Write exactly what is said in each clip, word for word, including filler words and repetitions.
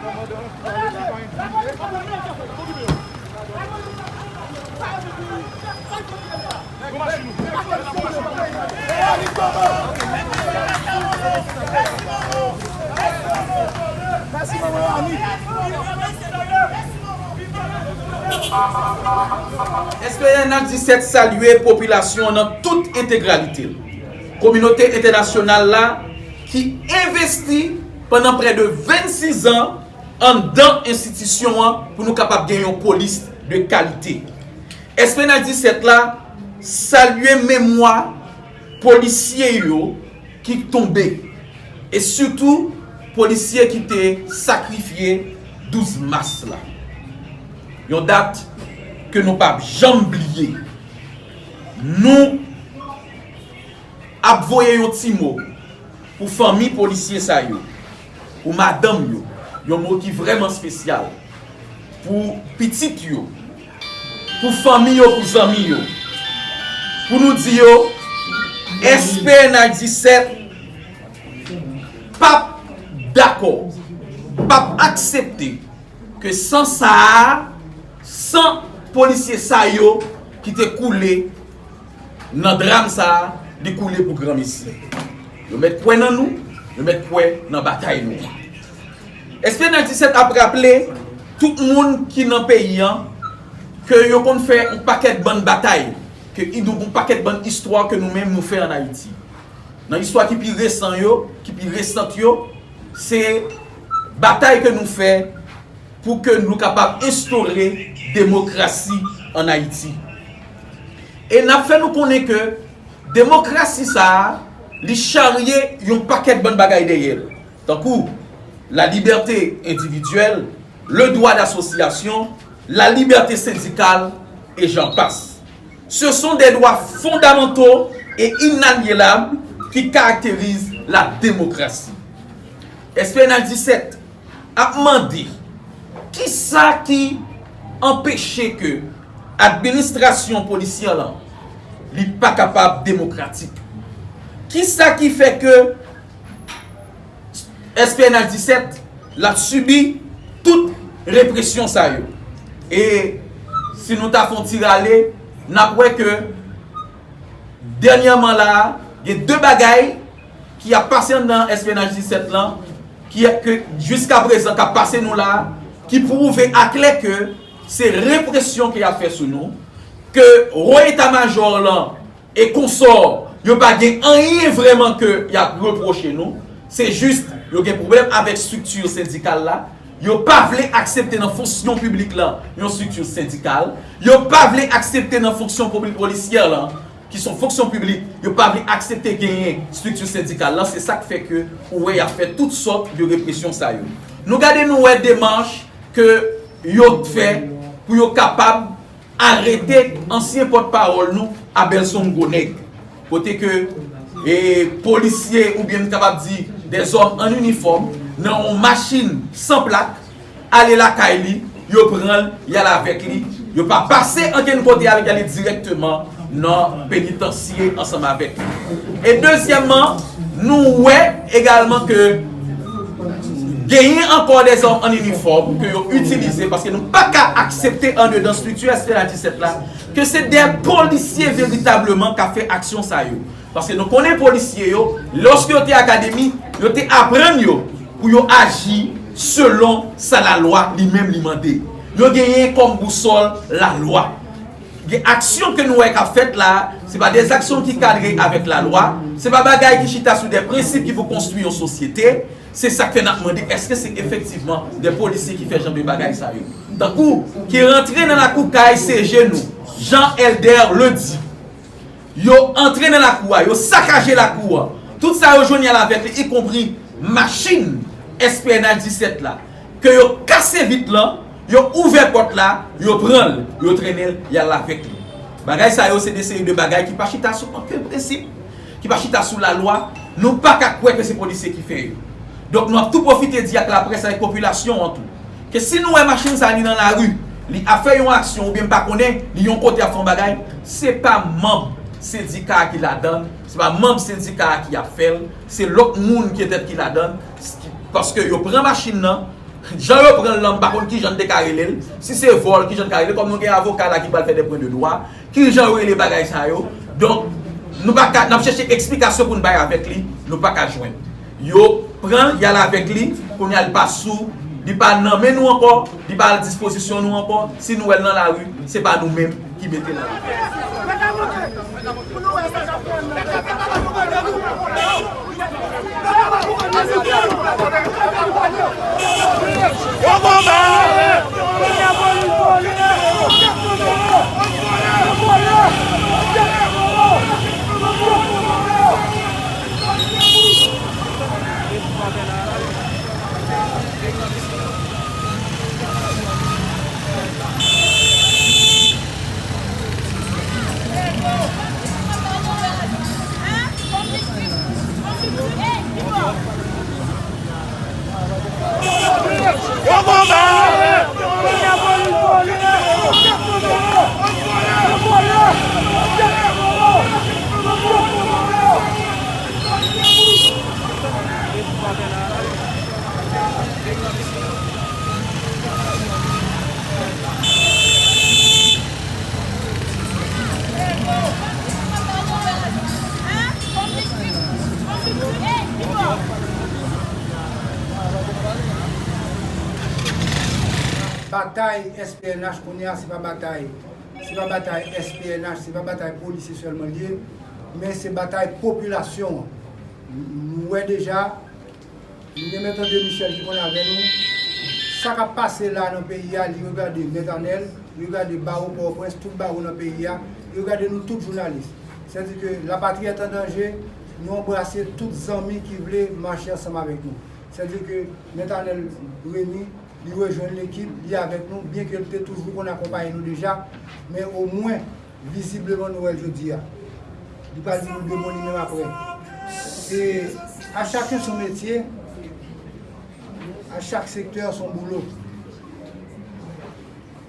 S P N H disèt salye popilasyon an nan tout entegralite l. Kominote entènasyonal la ki envesti pandan prè de vennsis an anndan enstitisyon an pou nou kapab gen yon polis de kalite. S P N H disèt la salye memwa polisye yo ki tonbe, e sitou polisye ki te sakrifye douz mas la. Yon dat ke nou p ap janm bliye. Nou ap voye yon ti mo pou fanmi polisye sa yo, pou madanm yo, yon mo ki vrèman espesyal, pou pitit yo, pou fanmi yo, pou zanmi yo, pou nou di yo, S P N H disèt p ap dakò, p ap aksepte ke san sa a, san polisye sa yo ki te koule nan dram sa a, li koule pou granmesi. Yo mèt kwè nan nou, yo mèt kwè nan batay nou. S P N H disèt ap raple tout moun ki nan peyi an ke yo konn fè yon pakèt bann batay, ke i- nou gon pakèt bann istwa ke nou menm nou fè ann Ayiti. Nan istwa ki pi resan yo, ki pi resant yo, se batay ke nou fè pou ke nou kapab enstore demokrasi ann Ayiti. E n ap fè nou konnen ke demokrasi sa a, li charye yon pakèt bann bagay dèyè l, tankou la liberté individuelle, le droit d'association, la liberté syndicale, et j'en passe. Ce sont des droits fondamentaux et inaliénables qui caractérisent la démocratie. S P N H disèt ap mande, kisa ki anpeche ke administrasyon polisyè lan li pa kapab demokratik? Kisa ki fè ke S P N H disèt l ap sibi tout represyon sa yo? E si nou ta fè yon ti rale, n ap wè ke dènyèman la a, gen de bagay ki ap pase anndan S P N H disèt lan, ki, ke jiska prezan k ap pase nou la, ki pwouve aklè ke se represyon ke y ap fè sou nou, ke wo eta majò lan e konsò, yo pa gen anyen vrèman ke y ap repwoche nou. Se jis, yo gen pwoblèm avèk estrikti sendikal la. Yo pa vle aksepte nan fonksyon piblik lan yon estrikti sendikal. Yo pa vle aksepte nan fonksyon piblik polisyè lan, ki se yon fonksyon piblik, yo pa vle aksepte genyen estrikti sendikal lan. Se sa k fè ke ou wè y ap fè tout sòt de represyon sa yo. Nou gade, nou wè demach ke yo fè pou yo kapab arete ansyen pòtpawòl nou, Abelson Gwonèg, kote ke, e, polisye, oubyen m kapab di, dèzòm an inifòm, nan yon machin san plak, ale lakay li, yo pran l, y al avèk li, yo pa pase ankenn kote avèk, y ale dirèkteman nan penitansye ansanm avèk li. E dezyèmman, nou wè egalman ke genyen ankò dèzòm an inifòm ke yo itilize, paske nou pa ka aksepte andedan estrikti S P N H disèt la, ke se de polisye veritableman k ap fè aksyon sa yo. Paske nou konnen polisye yo, lòske yo te akademi, yo te aprann yo pou yo aji selon sa lalwa li menm li mande. Yo genyen kòm bousòl lalwa. Gen aksyon ke nou wè k ap fèt la, se pa de aksyon ki kadre avèk lalwa, se pa bagay ki chita sou de prensip ki pou konstwi yon sosyete. Se sa k fè n ap mande, èske se efektivman de polisye ki fè jan de bagay sa yo? Tankou, ki rantre nan lakou kay C G nou, Jean Elder Leudy. Yo antre nan lakou a, yo sakaje lakou a. Tout sa yo jwenn y al avèk li, ikonpri machin S P N H disèt la, ke yo kase vit lan, yo ouvè pòt la, yo pran l, yo trennen l, y al avèk li. Bagay sa yo, se de seri de bagay ki pa chita sou okenn prensip, ki pa chita sou lalwa. Nou pa ka kwè ke se polisye ki fè yo. Donk, nou ap tou pwofite di ak laprès, avèk popilasyon an tou, ke si nou wè machin sa li nan lari, li ap fè yon aksyon oubyen m pa konnen, li yon kote ap fè yon bagay, se pa manm sendika a ki ladan l, se pa manm sendika a ki ap fè l, se lòt moun petèt ki ladan l, paske yo pran machin nan, Jan yo pran l lan, m pa konn kijan n te ka rele l. Si se vòl, kijan n ka rele l? Kòm nou gen avoka la ki pral fè de pwen de dwa, kijan yo rele bagay sa yo? Donk, nou pa ka, n ap chèche eksplikasyon pou n bay avèk li, nou pa ka jwenn. Yo pran, y al avèk li, kounye a li pa sou, li pa nan men nou ankò, li pa a dispozisyon nou ankò. Si nou wè l nan lari, se pa nou menm ki mete l nan lari. Batay S P N H kounye a, se pa batay, se pa batay S P N H, se pa batay polisye sèlman l ye, men se batay popilasyon an. Nou wè deja, nou gen Mèt André Michel ki konn avè nou. Sa k ap pase la nan peyi a, li regade Mèt Anèl, li regade bawo Pòtoprens, tout bawo nan peyi a, li regade nou tout jounalis. Sètadi ke lapatri est en danger, nou anbrase tout zanmi ki vle mache ansanm avèk nou. Sètadi ke Mèt Anèl Remy, li rejwenn lekip, li avèk nou, byenke l te toujou konn akonpaye nou deja, men omwen, vizibleman, nou wè l jodi a. Li pral di nou de mo li menm apre. E à chacun son métier, à chaque secteur son boulot.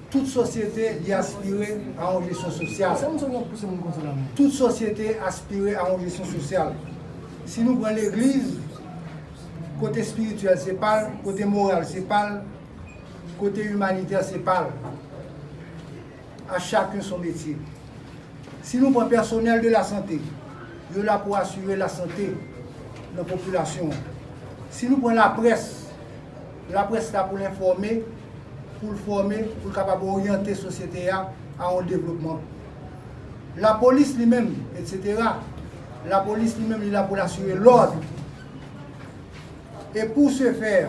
Tout sosyete, li aspire a yon jesyon sosyal. Tout sosyete aspire a yon jesyon sosyal. Si nou pran legliz, kote espirityèl se pa l, kote moral se pa l, kote imanitè se pa l. À chacun son métier. Si nou pran pèsonèl de la sante, yo la pou asire lasante nan popilasyon an. Si nou pran laprès, laprès la pou l enfòme, pou l fòme, pou l kapab oryante sosyete a a yon devlopman. Lapolis li menm, etsetera. Lapolis li menm, li la pou l asire lòd. Et pour ce faire,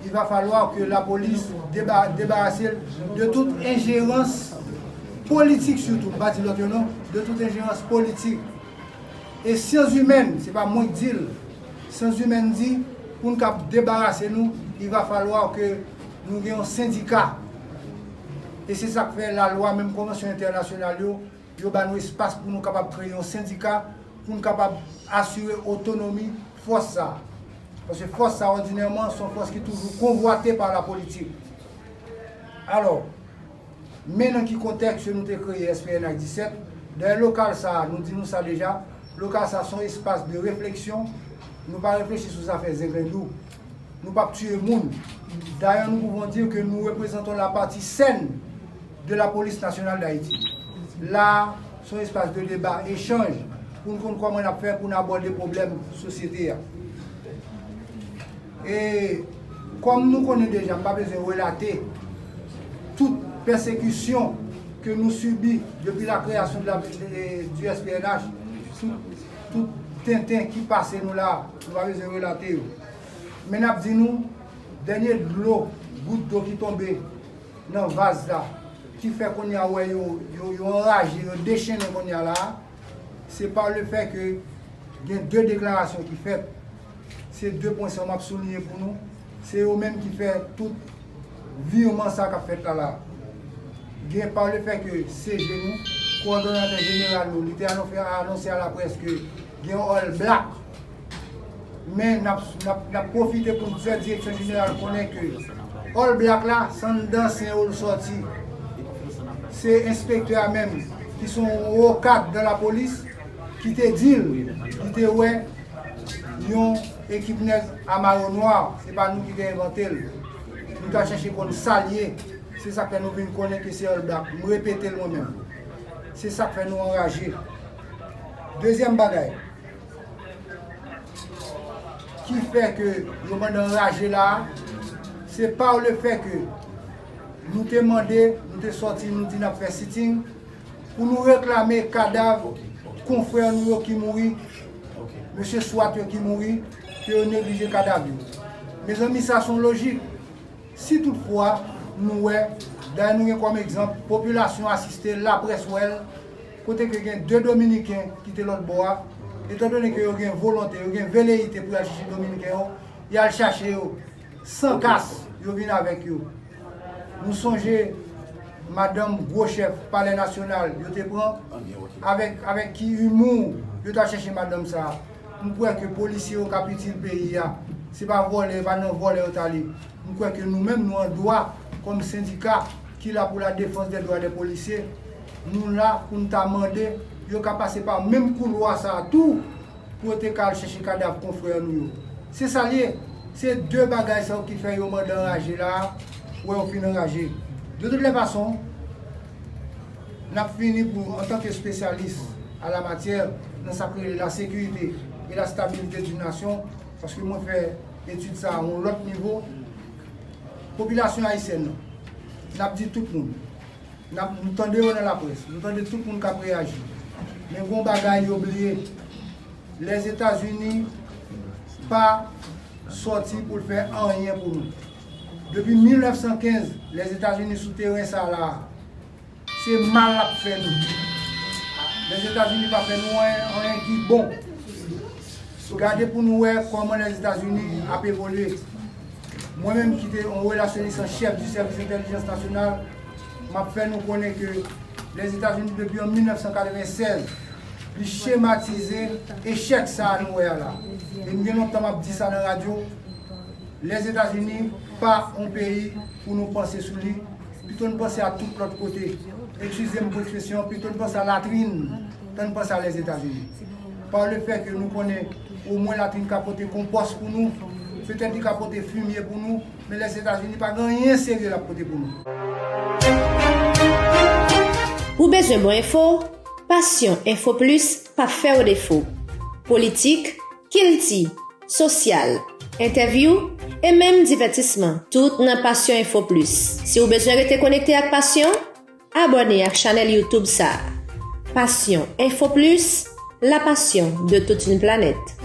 il va falloir que la police déba- débarrasse de toute ingérence politique surtout, m pa di lòt yo non, de toute ingérence politique. E syans imèn, se pa mwen ki di l, syans imèn di, pou n kab debarase nou, il va falloir que nou gen yon sendika. E se sa k fè lalwa, menm konvansyon entènasyonal yo, yo ba nou espas pou nou kapab kreye yon sendika, pou n kapab asire otonomi fòs sa a. Paske fòs sa a, òdinèman, se yon fòs ki toujou konvwate pa lapolitik. Alò, men nan ki kontèks nou te kreye S P N H disèt, dayè lokal sa a, nou di nou sa deja, lokal sa a se yon espas de refleksyon, nou pa reflechi sou zafè zenglendou. Nou p ap tiye moun. Dayè, nous pouvons dire que nous représentons la partie saine de la Police Nationale d'Haïti. La, se yon espas de deba, echanj, pou n konn kòman n ap fè pou n abòde pwoblèm sosyete a. E kòm nou konnen deja, m pa bezwen relate tout pèsekisyon ke nou sibi depi la création de la, de, du S P N H, tout, tout tenten ki pase nou la, nou pa bezwen relate yo. Men n ap di nou, dènye dlo, gout dlo ki tonbe nan vaz la, ki fè kounye a w wè yo, yo, yo anraje, yo dechennen kounye a la a, se pa lefè ke gen de deklarasyon ki fèt. Se de pwen sa m ap souliye pou nou. Se yo menm ki fè tout virman sa k ap fèt la la. Gen pa lefè ke C G nou, kowòdonatè jeneral nou, li te anonse, anonse a laprès ke gen All Black. Men n ap, n ap, n ap pwofite pou n fè direksyon jeneral konnen ke All Black la, se anndan Sen yo l sòti. Se enspektè a menm, ki se yon wo kad nan lapolis, ki te di l, li te wè yon ekip nèg a mayo nwa, se pa nou ki te envante l. Nou ta chèche konn sa l ye. Se sa k fè nou vin konnen ke se All Black. M repete l mwen menm. Se sa k fè nou anraje. Dezyèm bagay ki fè ke yo mande anraje la a, se pa le fè ke nou te mande, nou te sòti, nou di n ap fè sitting pou nou reklame kadav konfrè nou yo ki mouri, mesye swat yo ki mouri, ke yo neglije kadav yo. Mezanmi, sa se yon lojik. Si toutfwa nou wè, dayè nou gen kòm egzanp, popilasyon asiste, laprès wè l, kote ke gen de Dominiken ki te lòt bò a, etandone ke yo gen volonte, yo gen veleyite pou y al chèche Dominiken yo, y al chache yo, san kas, yo vin avèk yo. Nou sonje madanm gwo chèf Palè Nasyonal yo te pran, avèk, avèk ki imou yo t al chèche madanm sa a. M kwè ke polisye yo k ap itil peyi a, se pa vòlè, e pa nan vòlè yo t ale. M kwè ke nou menm, nou an dwa, kòm sendika ki la pour la défense des droits des policiers, nou la pou n ta mande yo ka pase pa menm koulwa sa a tou, pou yo te ka al chèche kadav konfrè nou yo. Se sa l ye. Se de bagay sa yo ki fè yo mande anraje la a, wè yo fin anraje. De toutes les façons, n ap fini pou, antanke espesyalis a la matyè, nan sa k rele la sécurité et la stabilité d'une nation, paske mwen fè etid sa a yon lòt nivo, popilasyon ayisyèn nan, n ap di tout moun, n ap, nou tande yo nan laprès, nou tande tout moun k ap reyaji. Men gon bagay yo bliye. Lèzetazini pa sòti pou l fè anyen pou nou. Depi mil nèf san kenz, Lèzetazini sou teren sa a la a, se mal l ap fè nou. Lèzetazini pa fè nou anyen, anyen ki bon. Gade pou nou wè kòman Lèzetazini ap evolye. Mwen menm ki te yon relasyonis an chèf du service d'intelligence national, m ap fè nou konnen ke Lèzetazini, depi an mil nèf san katreven sèz, li chematize echèk sa a nou wè a la. E m gen lontan m ap di sa nan radyo, Lèzetazini pa yon peyi pou nou panse sou li, pito n panse a tout lòt kote. Eskize m pou ekspresyon, pito n panse a latrin, tan n panse a Lèzetazini. Par le fè ke nou konnen omwen latrin ka pote konpòs pou nou, petèt li ka pote fimye pou nou, men Lèzetazini pa gen anyen serye l ap pote pou nou. Ou bezwen bon enfo? Passion Info Plus p ap fè w defo. Politik, kilti, sosyal, entèvyou, e menm divètisman, tout nan Passion Info Plus. Si w bezwen rete konekte ak Passion, abòne ak chanèl YouTube sa a. Passion Info Plus, la passion de toute une planète.